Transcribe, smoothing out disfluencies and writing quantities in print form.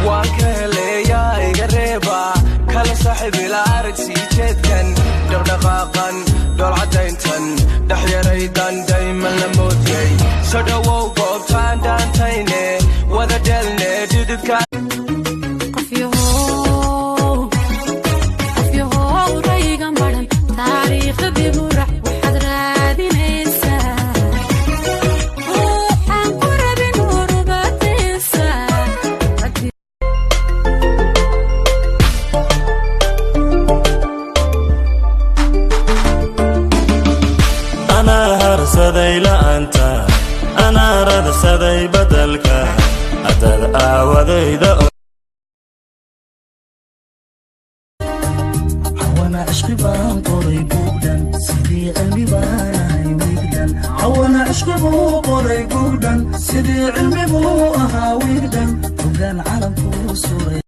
Waan ka heleeyaa, iga reeba kala saaxiib ila arag sii jeedkan dhaqdhaqaaqan dhoolcadayntan dhexyaraydan dayman la moodyay. Soo dhowow goobtaan dhaantayne wada dhelne dhididka. Qof yahow, rayga maran taariikhda dib u rac. Waxaad raadinaysaa ruuxaan ku rabin hurubataysa. Anaa harsaday la'aanta, anaa radsaday badalka haddaad aawadayda. Cawana cishqi baan qoray buugdhan, sidii cilmi baan ahay wiigdhan. Cawana cishqi buu qoray buugdhan, sidii cilmi buu ahaa wiigdhan, hogaan calamkuu suray.